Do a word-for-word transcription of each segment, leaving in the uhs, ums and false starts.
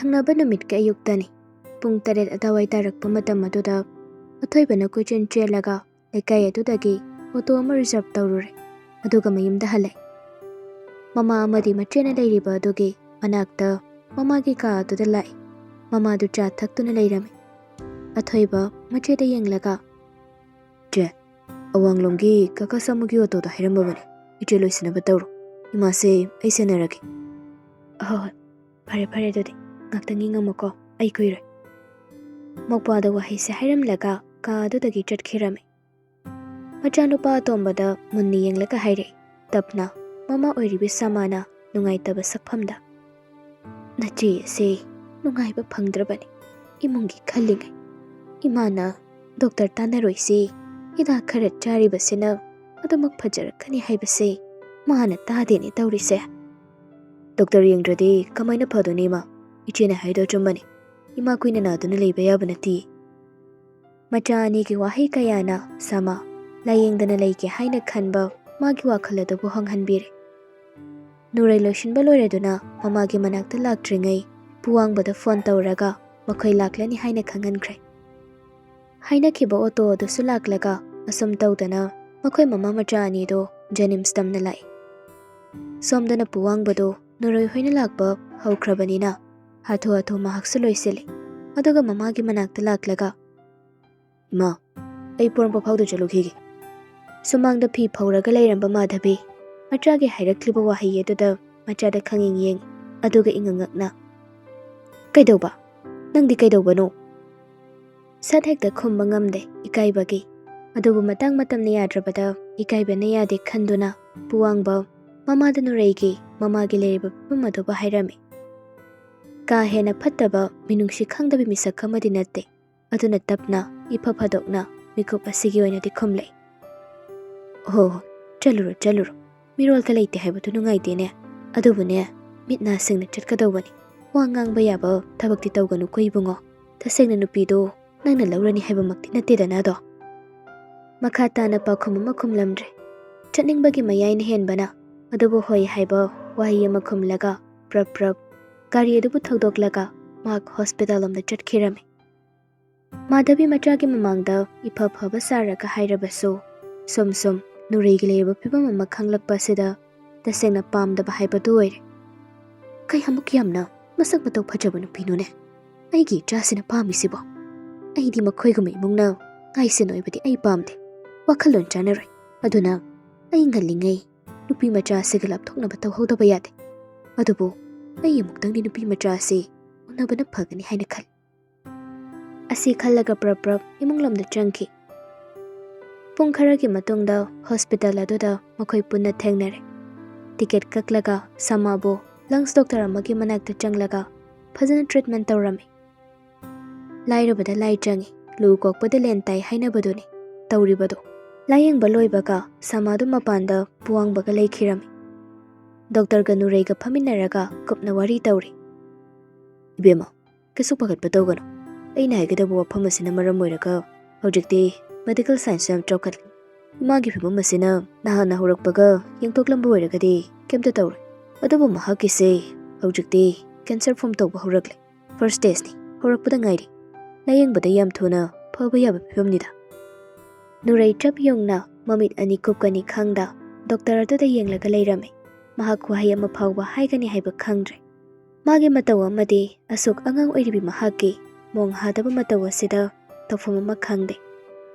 ꯊꯪꯅꯕ ꯅꯨꯃꯤꯠꯀꯤ ꯑꯌꯨꯛꯇꯅꯤ꯫ ꯄꯨꯡ ꯇꯔꯦꯠ ꯑꯗꯨꯋꯥꯏ ꯇꯥꯔꯛꯄ ꯃꯇꯝ ꯑꯗꯨꯗ ꯑꯊꯣꯏꯕꯅ ꯀꯣꯏꯆꯦꯟ ꯆꯦꯜꯂꯒ ꯂꯩꯀꯥꯏ ꯑꯗꯨꯗꯒꯤ ꯑꯣꯇꯣ ꯑꯃ ꯔꯤꯖꯥꯔꯚ ꯇꯧꯔꯨꯔꯦ, ꯑꯗꯨꯒ ꯃꯌꯨꯝꯗ ꯍꯜꯂꯛꯑꯦ꯫ ꯃꯃꯥ ꯑꯃꯗꯤ ꯃꯆꯦꯅ ꯂꯩꯔꯤꯕ ꯑꯗꯨꯒꯤ ꯃꯅꯥꯛꯇ ꯃꯃꯥꯒꯤ ꯀꯥ ꯑꯗꯨꯗ ꯂꯥꯛꯑꯦ꯫ ꯃꯃꯥꯗꯨ ꯆꯥ ꯊꯛꯇꯨꯅ ꯂꯩꯔꯝꯃꯤ꯫ ꯑꯊꯣꯏꯕ ꯃꯆꯦꯗ ꯌꯦꯡꯂꯒ, "ꯆꯦ, ꯑꯋꯥꯡꯂꯣꯝꯒꯤ ꯀꯀꯥ ꯁꯥꯃꯨꯒꯤ ꯑꯣꯇꯣꯗꯣ ꯍꯥꯏꯔꯝꯃꯕꯅꯦ꯫ ꯏꯆꯦ ꯂꯣꯏꯁꯤꯟꯅꯕ ꯇꯧꯔꯣ꯫ ꯏꯃꯥꯁꯦ ꯑꯩ ꯁꯦꯟꯅꯔꯒꯦ꯫" "ꯑꯍꯣꯏ ꯍꯣꯏ, ꯐꯔꯦ ꯐꯔꯦ, ꯑꯗꯨꯗꯤ ꯉꯥꯛꯇꯪ ꯏꯪꯉꯝꯃꯨꯀꯣ, ꯑꯩ ꯀꯨꯏꯔꯣꯏ꯫" ꯃꯧꯄ꯭ꯋꯥꯗ ꯋꯥꯍꯩꯁꯦ ꯍꯥꯏꯔꯝꯂꯒ ꯀꯥ ꯑꯗꯨꯗꯒꯤ ꯆꯠꯈꯤꯔꯝꯃꯤ꯫ ꯃꯆꯥꯅꯨꯄꯥ ꯑꯇꯣꯝꯕꯗ ꯃꯨꯟꯅ ꯌꯦꯡꯂꯒ ꯍꯥꯏꯔꯛꯏ, ꯇꯞꯅ, ꯃꯃꯥ ꯑꯣꯏꯔꯤꯕꯤ ꯁꯃꯥꯅ ꯅꯨꯡꯉꯥꯏꯇꯕ ꯁꯛꯐꯝꯗ, "ꯅꯆꯦ ꯑꯁꯦ ꯅꯨꯡꯉꯥꯏꯕ ꯐꯪꯗ꯭ꯔꯕꯅꯤ ꯏꯃꯨꯡꯒꯤ ꯈꯜꯂꯤꯉꯩ꯫ ꯏꯃꯥꯅ ꯗꯣꯛꯇꯔ ꯇꯥꯟꯅꯔꯣꯏꯁꯤ, ꯍꯤꯗꯥꯛ ꯈꯔ ꯆꯥꯔꯤꯕꯁꯤꯅ ꯑꯗꯨꯃꯛ ꯐꯖꯔꯛꯀꯅꯤ ꯍꯥꯏꯕꯁꯦ ꯃꯥꯅ ꯇꯥꯗꯦꯅꯦ ꯇꯧꯔꯤꯁꯦ꯫" "ꯗꯣꯛꯇꯔ ꯌꯦꯡꯗ꯭ꯔꯗꯤ ꯀꯃꯥꯏꯅ ꯐꯗꯣꯏꯅꯣ ꯏꯃꯥ? ꯏꯆꯦꯅ ꯍꯥꯏꯗꯣ ꯑꯆꯨꯝꯕꯅꯤ꯫ ꯏꯃꯥ ꯀꯨꯏꯅ ꯅꯥꯗꯨꯅ ꯂꯩꯕ ꯌꯥꯕ ꯅꯠꯇꯦ꯫" ꯃꯆꯥ ꯑꯅꯤꯒꯤ ꯋꯥꯍꯩ ꯀꯌꯥꯅ ꯁꯃꯥ ꯂꯥꯌꯦꯡꯗꯅ ꯂꯩꯒꯦ ꯍꯥꯏꯅ ꯈꯟꯕ ꯃꯥꯒꯤ ꯋꯥꯈꯜ ꯑꯗꯨꯕꯨ ꯍꯣꯡꯍꯟꯕꯤꯔꯦ꯫ ꯅꯨꯔꯩ ꯂꯣꯏꯁꯤꯟꯕ ꯂꯣꯏꯔꯗꯨꯅ ꯃꯃꯥꯒꯤ ꯃꯅꯥꯛꯇ ꯂꯥꯛꯇ꯭ꯔꯤꯉꯩ ꯄꯨꯋꯥꯡꯕꯗ ꯐꯣꯟ ꯇꯧꯔꯒ ꯃꯈꯣꯏ ꯂꯥꯛꯂꯅꯤ ꯍꯥꯏꯅ ꯈꯪꯍꯟꯈ꯭ꯔꯦ꯫ ꯍꯥꯏꯅꯈꯤꯕ ꯑꯣꯇꯣ ꯑꯗꯨꯁꯨ ꯂꯥꯛꯂꯒ ꯑꯁꯨꯝ ꯇꯧꯗꯅ ꯃꯈꯣꯏ ꯃꯃꯥ ꯃꯆꯥ ꯑꯅꯤꯗꯣ ꯖꯦꯅꯤꯝꯁ ꯇꯝꯅ ꯂꯥꯛꯏ꯫ ꯁꯣꯝꯗꯅ ꯄꯨꯋꯥꯡꯕꯗꯣ ꯅꯨꯔꯩ ꯍꯣꯏꯅ ꯂꯥꯛꯄ ꯍꯧꯈ꯭ꯔꯕꯅꯤꯅ ꯍꯥꯊꯨ ꯍꯥꯊꯨ ꯃꯍꯥꯛꯁꯨ ꯂꯣꯏꯁꯤꯜꯂꯤ꯫ ꯑꯗꯨꯒ ꯃꯃꯥꯒꯤ ꯃꯅꯥꯛꯇ ꯂꯥꯛꯂꯒ, "ꯏꯃꯥ, ꯑꯩ ꯄꯣꯔꯣꯝꯄꯥꯠ ꯐꯥꯎꯗ ꯆꯠꯂꯨꯈꯤꯒꯦ꯫" ꯁꯨꯃꯥꯡꯗ ꯐꯤ ꯐꯧꯔꯒ ꯂꯩꯔꯝꯕ ꯃꯥꯙꯕꯤ ꯃꯆꯥꯒꯤ ꯍꯥꯏꯔꯛꯂꯤꯕ ꯋꯥꯍꯩ ꯑꯗꯨꯗ ꯃꯆꯥꯗ ꯈꯪꯌꯦꯡ ꯌꯦꯡꯉꯤ, ꯑꯗꯨꯒ ꯏꯉꯛ ꯉꯛꯅ, "ꯀꯩꯗꯧꯕ? ꯅꯪꯗꯤ ꯀꯩꯗꯧꯕꯅꯣ?" ꯁꯠ ꯍꯦꯛꯇ ꯈꯨꯝꯕ ꯉꯝꯗꯦ ꯏꯀꯥꯏꯕꯒꯤ꯫ ꯑꯗꯨꯕꯨ ꯃꯇꯥꯡ ꯃꯇꯝꯅ ꯌꯥꯗ꯭ꯔꯕꯗ ꯏꯀꯥꯏꯕꯅ ꯌꯥꯗꯦ ꯈꯟꯗꯨꯅ ꯄꯨꯋꯥꯡꯕ ꯃꯃꯥꯗ ꯅꯨꯔꯩꯒꯤ ꯃꯃꯥꯒꯤ ꯂꯩꯔꯤꯕ ꯐꯤꯕꯝ ꯑꯗꯨꯕꯨ ꯍꯥꯏꯔꯝꯃꯤ꯫ ꯀꯥ ꯍꯦꯟꯅ ꯐꯠꯇꯕ ꯃꯤꯅꯨꯡꯁꯤ ꯈꯪꯗꯕ ꯃꯤꯁꯛ ꯑꯃꯗꯤ ꯅꯠꯇꯦ꯫ ꯑꯗꯨꯅ ꯇꯞꯅ ꯏꯐ ꯐꯗꯣꯛꯅ ꯃꯤꯀꯨꯞ ꯑꯁꯤꯒꯤ ꯑꯣꯏꯅꯗꯤ ꯈꯨꯝꯂꯦ꯫ "ꯍꯣ ꯍꯣ, ꯆꯠꯂꯨꯔꯣ ꯆꯠꯂꯨꯔꯣ, ꯃꯤꯔꯣꯜꯒ ꯂꯩꯇꯦ ꯍꯥꯏꯕꯗꯨ ꯅꯨꯡꯉꯥꯏꯇꯦꯅꯦ꯫ ꯑꯗꯨꯕꯨꯅꯦ, ꯃꯤꯠ ꯅꯥ ꯁꯤꯡꯅ ꯆꯠꯀꯗꯧꯕꯅꯤ꯫ ꯋꯥ ꯉꯥꯡꯕ ꯌꯥꯕ ꯊꯕꯛꯇꯤ ꯇꯧꯒꯅꯨꯀꯣ ꯏꯕꯨꯡꯉꯣ꯫ ꯇꯁꯦꯡꯅ ꯅꯨꯄꯤꯗꯣ ꯅꯪꯅ ꯂꯧꯔꯅꯤ ꯍꯥꯏꯕꯃꯛꯇꯤ ꯅꯠꯇꯦꯗꯅ ꯑꯗꯣ꯫" ꯃꯈꯥ ꯇꯥꯅ ꯄꯥꯎꯈꯨꯝ ꯑꯃ ꯈꯨꯝꯂꯝꯗ꯭ꯔꯦ꯫ ꯆꯠꯅꯤꯡꯕꯒꯤ ꯃꯌꯥꯏꯅ ꯍꯦꯟꯕꯅ ꯑꯗꯨꯕꯨ ꯍꯣꯏ ꯍꯥꯏꯕ ꯋꯥꯍꯩ ꯑꯃ ꯈꯨꯝꯂꯒ ꯄ꯭ꯔꯞ ꯄ꯭ꯔꯞ ꯒꯥꯔꯤ ꯑꯗꯨꯕꯨ ꯊꯧꯗꯣꯛꯂꯒ ꯃꯍꯥꯛ ꯍꯣꯁꯄꯤꯇꯥꯜ ꯂꯣꯝꯗ ꯆꯠꯈꯤꯔꯝꯃꯤ꯫ ꯃꯥꯙꯕꯤ ꯃꯆꯥꯒꯤ ꯃꯃꯥꯡꯗ ꯏꯐ ꯐꯕ ꯁꯥꯔꯒ ꯍꯥꯏꯔꯕꯁꯨ, ꯁꯨꯝ ꯁꯨꯝ ꯅꯨꯔꯩꯒꯤ ꯂꯩꯔꯤꯕ ꯐꯤꯕꯝ ꯑꯃ ꯈꯪꯂꯛꯄ ꯑꯁꯤꯗ ꯇꯁꯦꯡꯅ ꯄꯥꯝꯗꯕ ꯍꯥꯏꯕꯗꯨ ꯑꯣꯏꯔꯦ꯫ ꯀꯌꯥꯃꯨꯛ ꯌꯥꯝꯅ ꯃꯁꯛ ꯃꯇꯧ ꯐꯖꯕ ꯅꯨꯄꯤꯅꯣꯅꯦ ꯑꯩꯒꯤ ꯏꯆꯥꯁꯤꯅ ꯄꯥꯝꯃꯤꯁꯤꯕꯣ? ꯑꯩꯗꯤ ꯃꯈꯣꯏꯒꯨꯝꯕ ꯏꯃꯨꯡꯅ ꯉꯥꯏꯁꯦꯟ ꯑꯣꯏꯕꯗꯤ ꯑꯩ ꯄꯥꯝꯗꯦ꯫ ꯋꯥꯈꯜꯂꯣꯟ ꯆꯥꯅꯔꯣꯏ꯫ ꯑꯗꯨꯅ ꯑꯩ ꯉꯜꯂꯤꯉꯩ ꯅꯨꯄꯤ ꯃꯆꯥ ꯑꯁꯤꯒ ꯂꯥꯞꯊꯣꯛꯅꯕ ꯇꯧꯍꯧꯗꯕ ꯌꯥꯗꯦ꯫ ꯑꯗꯨꯕꯨ ꯑꯩ ꯑꯃꯨꯛꯇꯪꯗꯤ ꯅꯨꯄꯤ ꯃꯆꯥ ꯑꯁꯤ ꯎꯅꯕꯅ ꯐꯒꯅꯤ ꯍꯥꯏꯅ ꯈꯜꯂꯤ꯫ ꯑꯁꯤ ꯈꯜꯂꯒ ꯄ꯭ꯔꯞ ꯄ꯭ꯔꯞ ꯏꯃꯨꯡ ꯂꯣꯝꯗ ꯆꯪꯈꯤ꯫ ꯄꯨꯡ ꯈꯔꯒꯤ ꯃꯇꯨꯡꯗ ꯍꯣꯁꯄꯤꯇꯥꯜ ꯑꯗꯨꯗ ꯃꯈꯣꯏ ꯄꯨꯟꯅ ꯊꯦꯡꯅꯔꯦ꯫ ꯇꯤꯀꯦꯠ ꯀꯛꯂꯒ ꯁꯃꯥꯕꯨ ꯂꯪꯁ ꯗꯣꯛꯇꯔ ꯑꯃꯒꯤ ꯃꯅꯥꯛꯇ ꯆꯪꯂꯒ ꯐꯖꯅ ꯇ꯭ꯔꯤꯠꯃꯦꯟ ꯇꯧꯔꯝꯃꯤ꯫ ꯂꯥꯏꯔꯕꯗ ꯂꯥꯏ ꯆꯪꯉꯤ, ꯂꯨ ꯀꯣꯛꯄꯗ ꯂꯦꯟ ꯇꯥꯏ ꯍꯥꯏꯅꯕꯗꯨꯅꯤ ꯇꯧꯔꯤꯕꯗꯣ꯫ ꯂꯥꯌꯦꯡꯕ ꯂꯣꯏꯕꯒ ꯁꯃꯥꯗꯨ ꯃꯄꯥꯟꯗ ꯄꯨꯋꯥꯡꯕꯒ ꯂꯩꯈꯤꯔꯝꯃꯤ꯫ ꯗꯣꯛꯇꯔꯒ ꯅꯨꯔꯩꯒ ꯐꯝꯃꯤꯟꯅꯔꯒ ꯀꯨꯞꯅ ꯋꯥꯔꯤ ꯇꯧꯔꯤ꯫ "ꯏꯕꯦꯝꯃ, ꯀꯩꯁꯨ ꯄꯥꯈꯠꯄ ꯇꯧꯒꯅꯨ꯫ ꯑꯩꯅ ꯍꯥꯏꯒꯗꯕ ꯋꯥꯐꯝ ꯑꯁꯤꯅ ꯃꯔꯝ ꯑꯣꯏꯔꯒ ꯍꯧꯖꯤꯛꯇꯤ ꯃꯦꯗꯤꯀꯦꯜ ꯁꯥꯏꯟꯁꯁꯨ ꯌꯥꯝ ꯆꯥꯎꯈꯠꯂꯦ꯫ ꯏꯃꯥꯒꯤ ꯐꯤꯕꯝ ꯑꯁꯤꯅ ꯅꯍꯥꯟꯅ ꯍꯧꯔꯛꯄꯒ ꯌꯦꯡꯊꯣꯛꯂꯝꯕ ꯑꯣꯏꯔꯒꯗꯤ ꯀꯩꯝꯇ ꯇꯧꯔꯣꯏ꯫ ꯑꯗꯨꯕꯨ ꯃꯍꯥꯛꯀꯤꯁꯦ ꯍꯧꯖꯤꯛꯇꯤ ꯀꯦꯟꯁꯔ ꯐꯣꯝ ꯇꯧꯕ ꯍꯧꯔꯛꯂꯦ꯫ ꯐꯥꯔꯁ ꯁ꯭ꯇꯦꯖꯅꯤ, ꯍꯧꯔꯛꯄꯗ ꯉꯥꯏꯔꯤ꯫ ꯂꯥꯌꯦꯡꯕꯗ ꯌꯥꯝ ꯊꯨꯅ ꯐꯕ ꯌꯥꯕ ꯐꯤꯕꯝꯅꯤꯗ꯫" ꯅꯨꯔꯩ ꯆꯞ ꯌꯨꯡꯅ ꯃꯃꯤꯠ ꯑꯅꯤ ꯀꯨꯞꯀꯅꯤ ꯈꯪꯗ ꯗꯣꯛꯇꯔ ꯑꯗꯨꯗ ꯌꯦꯡꯂꯒ ꯂꯩꯔꯝꯃꯤ꯫ ꯃꯍꯥꯛ ꯋꯥꯍꯩ ꯑꯃ ꯐꯥꯎꯕ ꯍꯥꯏꯒꯅꯤ ꯍꯥꯏꯕ ꯈꯪꯗ꯭ꯔꯦ꯫ ꯃꯥꯒꯤ ꯃꯇꯧ ꯑꯃꯗꯤ ꯑꯁꯨꯛ ꯑꯉꯥꯡ ꯑꯣꯏꯔꯤꯕꯤ ꯃꯍꯥꯛꯀꯤ ꯃꯣꯡ ꯍꯥꯗꯕ ꯃꯇꯧ ꯑꯁꯤꯗ ꯇꯧꯐꯝ ꯑꯃ ꯈꯪꯗꯦ꯫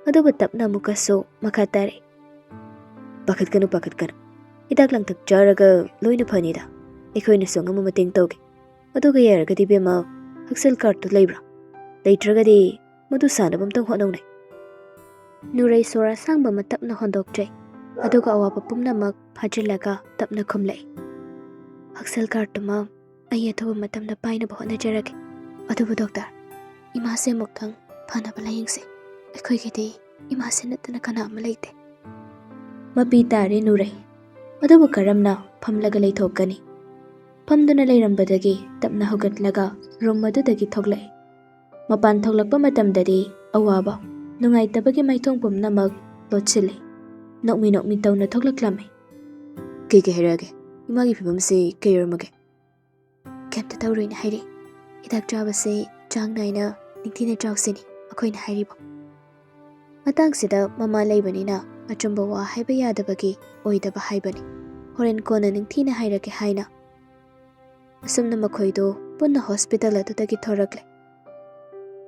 ꯑꯗꯨꯕꯨ ꯇꯞꯅ ꯑꯃꯨꯛꯀꯁꯨ ꯃꯈꯥ ꯇꯥꯔꯛꯏ꯫ "ꯄꯥꯈꯠꯀꯅꯨ, ꯄꯥꯈꯠꯀꯅꯨ꯫ ꯍꯤꯗꯥꯛ ꯂꯥꯡꯊꯛ ꯆꯥꯔꯒ ꯂꯣꯏꯅ ꯐꯅꯤꯗ꯫ ꯑꯩꯈꯣꯏꯅꯁꯨ ꯑꯉꯝꯕ ꯃꯇꯦꯡ ꯇꯧꯒꯦ꯫ ꯑꯗꯨꯒ ꯌꯥꯔꯒꯗꯤ ꯏꯕꯦꯝꯃ, ꯍꯛꯁꯦꯜ ꯀꯥꯔꯠꯇꯨ ꯂꯩꯕ꯭ꯔꯥ? ꯂꯩꯇ꯭ꯔꯒꯗꯤ ꯃꯗꯨ ꯁꯥꯅꯕ ꯑꯝꯇꯪ ꯍꯣꯠꯅꯧꯅꯦ꯫" ꯅꯨꯔꯩ ꯁꯣꯔ ꯑꯁꯥꯡꯕ ꯑꯃ ꯇꯞꯅ ꯍꯣꯟꯗꯣꯛꯆꯩ, ꯑꯗꯨꯒ ꯑꯋꯥꯕ ꯄꯨꯝꯅꯃꯛ ꯐꯥꯖꯤꯜꯂꯒ ꯇꯞꯅ ꯈꯨꯝꯂꯛꯏ, "ꯍꯛꯁꯦꯜ ꯀꯥꯔꯠꯇꯨꯃ ꯑꯩ ꯑꯊꯨꯕ ꯃꯇꯝꯗ ꯄꯥꯏꯅꯕ ꯍꯣꯠꯅꯖꯔꯒꯦ꯫ ꯑꯗꯨꯕꯨ ꯗꯣꯛꯇꯔ, ꯏꯃꯥꯁꯦ ꯑꯃꯨꯛꯇꯪ ꯐꯅꯕ ꯂꯥꯌꯦꯡꯁꯦ꯫ ꯑꯩꯈꯣꯏꯒꯤꯗꯤ ꯏꯃꯥꯁꯦ ꯅꯠꯇꯅ ꯀꯅꯥ ꯑꯃ ꯂꯩꯇꯦ꯫" ꯃꯄꯤ ꯇꯥꯔꯦ ꯅꯨꯔꯩ꯫ ꯑꯗꯨꯕꯨ ꯀꯔꯝꯅ ꯐꯝꯂꯒ ꯂꯩꯊꯣꯛꯀꯅꯤ? ꯐꯝꯗꯨꯅ ꯂꯩꯔꯝꯕꯗꯒꯤ ꯇꯞꯅ ꯍꯧꯒꯠꯂꯒ ꯔꯨꯝ ꯑꯗꯨꯗꯒꯤ ꯊꯣꯛꯂꯛꯏ꯫ ꯃꯄꯥꯟ ꯊꯣꯛꯂꯛꯄ ꯃꯇꯝꯗꯗꯤ ꯑꯋꯥꯕ, ꯅꯨꯡꯉꯥꯏꯇꯕꯒꯤ ꯃꯥꯏꯊꯣꯡ ꯄꯨꯝꯅꯃꯛ ꯂꯣꯠꯁꯤꯜꯂꯤ꯫ ꯅꯣꯛꯃꯤ ꯅꯣꯛꯃꯤ ꯇꯧꯅ ꯊꯣꯛꯂꯛꯂꯝꯃꯤ꯫ "ꯀꯩ ꯀꯩ ꯍꯥꯏꯔꯛꯑꯒꯦ? ꯏꯃꯥꯒꯤ ꯐꯤꯕꯝꯁꯤ ꯀꯩ ꯑꯣꯏꯔꯝꯃꯒꯦ?" "ꯀꯩꯝꯇ ꯇꯧꯔꯣꯏꯅ ꯍꯥꯏꯔꯤ꯫ ꯍꯤꯗꯥꯛ ꯆꯥꯕꯁꯦ ꯆꯥꯡ ꯅꯥꯏꯅ ꯅꯤꯡꯊꯤꯅ ꯆꯥꯎꯁꯤꯅꯤ ꯑꯩꯈꯣꯏꯅ ꯍꯥꯏꯔꯤꯕ꯫" ꯃꯇꯥꯡꯁꯤꯗ ꯃꯃꯥ ꯂꯩꯕꯅꯤꯅ ꯑꯆꯨꯝꯕ ꯋꯥ ꯍꯥꯏꯕ ꯌꯥꯗꯕꯒꯤ ꯑꯣꯏꯗꯕ ꯍꯥꯏꯕꯅꯤ꯫ ꯍꯣꯔꯦꯟ ꯀꯣꯟꯅ ꯅꯤꯡꯊꯤꯅ ꯍꯥꯏꯔꯛꯀꯦ ꯍꯥꯏꯅ꯫ ꯑꯁꯨꯝꯅ ꯃꯈꯣꯏꯗꯨ ꯄꯨꯟꯅ ꯍꯣꯁꯄꯤꯇꯥꯜ ꯑꯗꯨꯗꯒꯤ ꯊꯣꯔꯛꯂꯦ꯫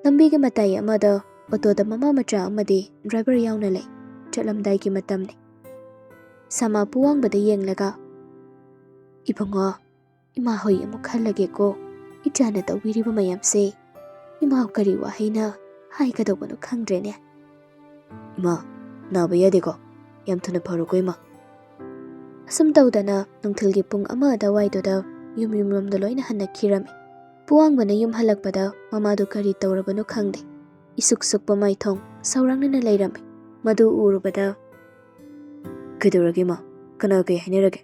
ꯂꯝꯕꯤꯒꯤ ꯃꯇꯥꯏ ꯑꯃꯗ ꯑꯣꯇꯣꯗ ꯃꯃꯥ ꯃꯆꯥ ꯑꯃꯗꯤ ꯗ꯭ꯔꯥꯏꯚꯔ ꯌꯥꯎꯅ ꯂꯩ꯫ ꯆꯠꯂꯝꯗꯥꯏꯒꯤ ꯃꯇꯝꯅꯤ꯫ ꯁꯃꯥ ꯄꯨꯋꯥꯡꯕꯗ ꯌꯦꯡꯂꯒ, "ꯏꯕꯨꯡꯉꯣ, ꯏꯃꯥ ꯍꯣꯏ ꯑꯃꯨꯛ ꯈꯜꯂꯒꯦꯀꯣ꯫ ꯏꯆꯥꯅ ꯇꯧꯕꯤꯔꯤꯕ ꯃꯌꯥꯝꯁꯦ ꯏꯃꯥ ꯀꯔꯤ ꯋꯥꯍꯩꯅ ꯍꯥꯏꯒꯗꯧꯕꯅꯣ ꯈꯪꯗ꯭ꯔꯦꯅꯦ꯫" "ꯏꯃꯥ, ꯅꯥꯕ ꯌꯥꯗꯦꯀꯣ꯫ ꯌꯥꯝ ꯊꯨꯅ ꯐꯔꯣꯀꯣ ꯏꯃꯥ꯫" ꯑꯁꯨꯝ ꯇꯧꯗꯅ ꯅꯨꯡꯊꯤꯜꯒꯤ ꯄꯨꯡ ꯑꯃ ꯑꯗꯨꯋꯥꯏꯗꯨꯗ ꯌꯨꯝ ꯌꯨꯝꯂꯣꯝꯗ ꯂꯣꯏꯅ ꯍꯟꯅꯈꯤꯔꯝꯃꯤ꯫ ꯄꯨꯋꯥꯡꯕꯅ ꯌꯨꯝ ꯍꯜꯂꯛꯄꯗ ꯃꯃꯥꯗꯨ ꯀꯔꯤ ꯇꯧꯔꯕꯅꯣ ꯈꯪꯗꯦ꯫ ꯏꯁꯨꯛ ꯁꯨꯛꯄ ꯃꯥꯏꯊꯣꯡ ꯁꯥꯎꯔꯥꯡꯅꯅ ꯂꯩꯔꯝꯃꯤ꯫ ꯃꯗꯨ ꯎꯔꯨꯕꯗ, "ꯀꯩꯗꯧꯔꯒꯦ ꯏꯃꯥ? ꯀꯅꯥ ꯀꯩ ꯍꯥꯏꯅꯔꯒꯦ?"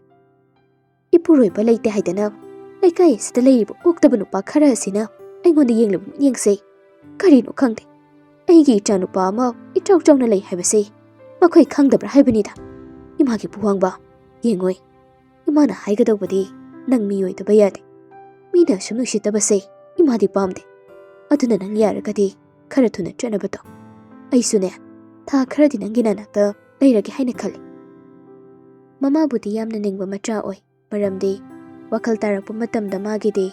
"ꯏꯄꯨꯔꯣꯏꯕ ꯂꯩꯇꯦ ꯍꯥꯏꯗꯅ ꯂꯩꯀꯥꯏ ꯑꯁꯤꯗ ꯂꯩꯔꯤꯕ ꯑꯣꯛꯇꯕ ꯅꯨꯄꯥ ꯈꯔ ꯑꯁꯤꯅ ꯑꯩꯉꯣꯟꯗ ꯌꯦꯡꯂꯕ ꯃꯤꯠꯌꯦꯡꯁꯦ ꯀꯔꯤꯅꯣ ꯈꯪꯗꯦ꯫ ꯑꯩꯒꯤ ꯏꯆꯥꯅꯨꯄꯥ ꯑꯃ ꯏꯆꯥꯎ ꯆꯥꯎꯅ ꯂꯩ ꯍꯥꯏꯕꯁꯦ ꯃꯈꯣꯏ ꯈꯪꯗꯕ꯭ꯔꯥ ꯍꯥꯏꯕꯅꯤꯗ꯫ ꯏꯃꯥꯒꯤ ꯄꯨꯋꯥꯡꯕ, ꯌꯦꯡꯉꯣꯏ, ꯏꯃꯥꯅ ꯍꯥꯏꯒꯗꯧꯕꯗꯤ ꯅꯪ ꯃꯤ ꯑꯣꯏꯗꯕ ꯌꯥꯗꯦ꯫ ꯃꯤꯅ ꯑꯁꯨꯝ ꯅꯨꯡꯁꯤꯠꯇꯕꯁꯦ ꯏꯃꯥꯗꯤ ꯄꯥꯝꯗꯦ꯫ ꯑꯗꯨꯅ ꯅꯪ ꯌꯥꯔꯒꯗꯤ ꯈꯔ ꯊꯨꯅ ꯆꯠꯅꯕ ꯇꯧ꯫ ꯑꯩꯁꯨꯅꯦ, ꯊꯥ ꯈꯔꯗꯤ ꯅꯪꯒꯤ ꯅꯅꯥꯛꯇ ꯂꯩꯔꯒꯦ ꯍꯥꯏꯅ ꯈꯜꯂꯤ꯫" ꯃꯃꯥꯕꯨꯗꯤ ꯌꯥꯝꯅ ꯅꯤꯡꯕ ꯃꯆꯥ ꯑꯣꯏ, ꯃꯔꯝꯗꯤ ꯋꯥꯈꯜ ꯇꯥꯔꯛꯄ ꯃꯇꯝꯗ ꯃꯥꯒꯤꯗꯤ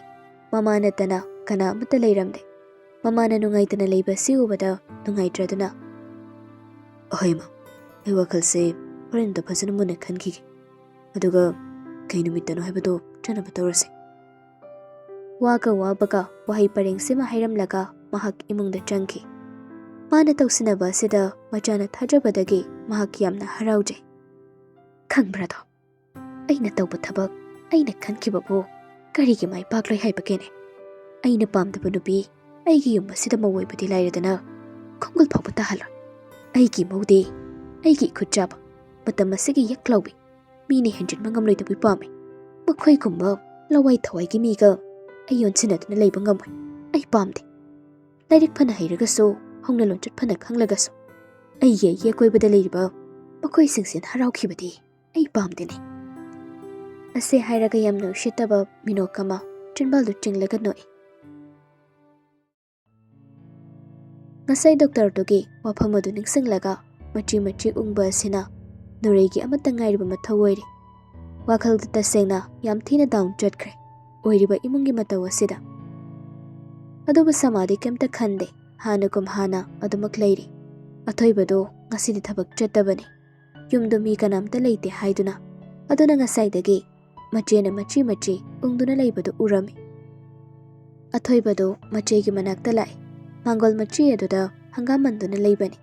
ꯃꯃꯥ ꯅꯠꯇꯅ ꯀꯅꯥ ꯑꯃꯠꯇ ꯂꯩꯔꯝꯗꯦ꯫ ꯃꯃꯥꯅ ꯅꯨꯡꯉꯥꯏꯇꯅ ꯂꯩꯕ ꯑꯁꯤ ꯎꯕꯗ ꯅꯨꯡꯉꯥꯏꯇ꯭ꯔꯗꯨꯅ, "ꯑꯍꯣꯏ ꯏꯃꯥ, ꯑꯩ ꯋꯥꯈꯜꯁꯦ ꯍꯣꯔꯦꯟꯗ ꯐꯖꯅ ꯃꯨꯟꯅ ꯈꯟꯈꯤꯒꯦ꯫ ꯑꯗꯨꯒ ꯀꯩ ꯅꯨꯃꯤꯠꯇꯅꯣ ꯍꯥꯏꯕꯗꯣ ꯆꯠꯅꯕ ꯇꯧꯔꯁꯦ꯫" ꯋꯥꯒ ꯋꯥꯕꯒ ꯋꯥꯍꯩ ꯄꯔꯦꯡꯁꯤꯃ ꯍꯥꯏꯔꯝꯂꯒ ꯃꯍꯥꯛ ꯏꯃꯨꯡꯗ ꯆꯪꯈꯤ꯫ ꯃꯥꯅ ꯇꯧꯁꯤꯟꯅꯕ ꯑꯁꯤꯗ ꯃꯆꯥꯅ ꯊꯥꯖꯕꯗꯒꯤ ꯃꯍꯥꯛ ꯌꯥꯝꯅ ꯍꯔꯥꯎꯖꯩ꯫ "ꯈꯪꯕ꯭ꯔꯥꯗꯣ, ꯑꯩꯅ ꯇꯧꯕ ꯊꯕꯛ, ꯑꯩꯅ ꯈꯟꯈꯤꯕꯕꯨ ꯀꯔꯤꯒꯤ ꯃꯥꯏ ꯄꯥꯛꯂꯣꯏ ꯍꯥꯏꯕꯒꯦꯅꯦ? ꯑꯩꯅ ꯄꯥꯝꯗꯕ ꯅꯨꯄꯤ ꯑꯩꯒꯤ ꯌꯨꯝ ꯑꯁꯤꯗ ꯃꯧ ꯑꯣꯏꯕꯗꯤ ꯂꯥꯏꯔꯗꯅ ꯈꯣꯡꯒꯨꯜ ꯐꯥꯎꯕ ꯇꯥꯍꯜꯂꯣꯏ꯫ ꯑꯩꯒꯤ ꯃꯧꯗꯤ ꯑꯩꯒꯤ ꯏꯈꯨꯠ ꯆꯥꯕ, ꯃꯇꯝ ꯑꯁꯤꯒꯤ ꯌꯦꯛꯂꯧꯕꯤ, ꯃꯤꯅ ꯍꯦꯟꯖꯤꯟꯕ ꯉꯝꯂꯣꯏꯗꯕꯤ ꯄꯥꯝꯃꯤ꯫ ꯃꯈꯣꯏꯒꯨꯝꯕ ꯂꯋꯥꯏ ꯊꯋꯥꯏꯒꯤ ꯃꯤꯒ ꯑꯩ ꯌꯣꯟꯁꯤꯟꯅꯗꯨꯅ ꯂꯩꯕ ꯉꯝꯃꯣꯏ꯫ ꯑꯩ ꯄꯥꯝꯗꯦ꯫ ꯂꯥꯏꯔꯤꯛ ꯐꯅ ꯍꯩꯔꯒꯁꯨ, ꯍꯧꯅ ꯂꯣꯟꯆꯠ ꯐꯅ ꯈꯪꯂꯒꯁꯨ, ꯑꯩꯒꯤ ꯑꯩꯒꯤ ꯑꯀꯣꯏꯕꯗ ꯂꯩꯔꯤꯕ ꯃꯈꯣꯏꯁꯤꯡꯁꯤꯅ ꯍꯔꯥꯎꯈꯤꯕꯗꯤ ꯑꯩ ꯄꯥꯝꯗꯦꯅꯦ"꯫ ꯑꯁꯤ ꯍꯥꯏꯔꯒ ꯌꯥꯝꯅ ꯎꯁꯤꯠꯇꯕ ꯃꯤꯅꯣꯛ ꯑꯃ ꯆꯤꯟꯕꯥꯜꯗꯨ ꯆꯤꯡꯂꯒ ꯅꯣꯛꯏ꯫ ꯉꯁꯥꯏ ꯗꯣꯛꯇꯔꯗꯨꯒꯤ ꯋꯥꯐꯝ ꯑꯗꯨ ꯅꯤꯡꯁꯤꯡꯂꯒ ꯃꯆꯤ ꯃꯆꯤ ꯎꯪꯕ ꯑꯁꯤꯅ ꯅꯨꯔꯩꯒꯤ ꯑꯃꯠꯇ ꯉꯥꯏꯔꯤꯕ ꯃꯊꯧ ꯑꯣꯏꯔꯦ꯫ ꯋꯥꯈꯜꯗ ꯇꯁꯦꯡꯅ ꯌꯥꯝ ꯊꯤꯅ ꯗꯥꯎꯟ ꯆꯠꯈ꯭ꯔꯦ ꯑꯣꯏꯔꯤꯕ ꯏꯃꯨꯡꯒꯤ ꯃꯇꯧ ꯑꯁꯤꯗ꯫ ꯑꯗꯨꯕꯨ ꯁꯃꯥꯗꯤ ꯀꯩꯝꯇ ꯈꯟꯗꯦ, ꯍꯥꯟꯅꯒꯨꯝ ꯍꯥꯟꯅ ꯑꯗꯨꯃꯛ ꯂꯩꯔꯤ꯫ ꯑꯊꯣꯏꯕꯗꯣ ꯉꯁꯤꯗꯤ ꯊꯕꯛ ꯆꯠꯇꯕꯅꯤ꯫ ꯌꯨꯝꯗ ꯃꯤ ꯀꯅꯥꯝꯇ ꯂꯩꯇꯦ ꯍꯥꯏꯗꯨꯅ꯫ ꯑꯗꯨꯅ ꯉꯁꯥꯏꯗꯒꯤ ꯃꯆꯦꯅ ꯃꯆꯤ ꯃꯆꯤ ꯎꯪꯗꯨꯅ ꯂꯩꯕꯗꯨ ꯎꯔꯝꯃꯤ꯫ ꯑꯊꯣꯏꯕꯗꯨ ꯃꯆꯦꯒꯤ ꯃꯅꯥꯛꯇ ꯂꯥꯛꯏ꯫ ꯃꯥꯡꯒꯣꯜ ꯃꯆꯤ ꯑꯗꯨꯗ ꯍꯪꯒꯥꯝ ꯃꯟꯗꯨꯅ ꯂꯩꯕꯅꯤ꯫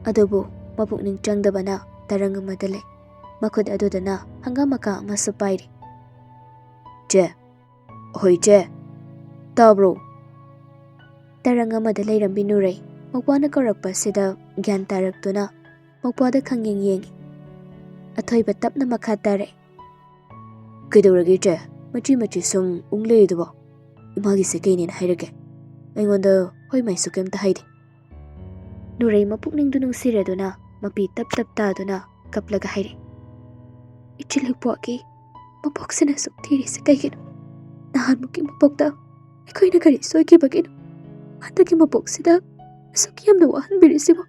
ꯑꯗꯨꯕꯨ ꯃꯄꯨꯛꯅꯤꯡ ꯆꯪꯗꯕꯅ ꯇꯔꯪ ꯑꯃꯗ ꯂꯩ꯫ ꯃꯈꯨꯠ ꯑꯗꯨꯗꯅ ꯍꯪꯒꯥꯝ ꯃꯀꯥ ꯑꯃꯁꯨ ꯄꯥꯏꯔꯤ꯫ "ꯆꯦ, ꯍꯣꯏ ꯆꯦ, ꯇꯥꯕ꯭ꯔꯣ?" ꯇꯔꯪ ꯑꯃꯗ ꯂꯩꯔꯝꯕꯤ ꯅꯨꯔꯩ ꯃꯧꯄ꯭ꯋꯥꯅ ꯀꯧꯔꯛꯄ ꯑꯁꯤꯗ ꯒ꯭ꯌꯥꯟ ꯇꯥꯔꯛꯇꯨꯅ ꯃꯧꯄ꯭ꯋꯥꯗ ꯈꯪꯌꯦꯡ ꯌꯦꯡꯉꯤ꯫ ꯑꯊꯣꯏꯕ ꯇꯞꯅ ꯃꯈꯥ ꯇꯥꯔꯛꯏ꯫ "ꯀꯩꯗꯧꯔꯒꯦ ꯏꯆꯦ? ꯃꯆꯤ ꯃꯆꯤ ꯁꯨꯝ ꯎꯪ ꯂꯩꯔꯤꯗꯨꯕꯣ? ꯏꯃꯥꯒꯤꯁꯦ ꯀꯩꯅꯦꯅ ꯍꯥꯏꯔꯒꯦ? ꯑꯩꯉꯣꯟꯗ ꯍꯣꯏ ꯃꯥꯏꯁꯨ ꯀꯩꯝꯇ ꯍꯥꯏꯗꯦ꯫" ꯅꯨꯔꯩ ꯃꯄꯨꯛꯅꯤꯡꯗꯨ ꯅꯨꯡꯁꯤꯔꯗꯨꯅ ꯃꯄꯤ ꯇꯞ ꯇꯞ ꯇꯥꯗꯨꯅ ꯀꯞꯂꯒ ꯍꯥꯏꯔꯛꯏ꯫ "ꯏꯆꯦ ꯂꯩꯄ꯭ꯋꯥꯒꯤ ꯃꯄꯣꯛꯁꯤꯅ ꯑꯁꯨꯛ ꯊꯤꯔꯤꯁꯦ ꯀꯩꯒꯤꯅꯣ? ꯅꯍꯥꯟꯃꯨꯛꯀꯤ ꯃꯄꯣꯛꯇ ꯑꯩꯈꯣꯏꯅ ꯀꯔꯤ ꯁꯣꯏꯈꯤꯕꯒꯤꯅꯣ ꯍꯟꯗꯛꯀꯤ ꯃꯄꯣꯛꯁꯤꯗ ꯑꯁꯨꯛ ꯌꯥꯝꯅ ꯋꯥꯍꯟꯕꯤꯔꯤꯁꯤꯕꯣ?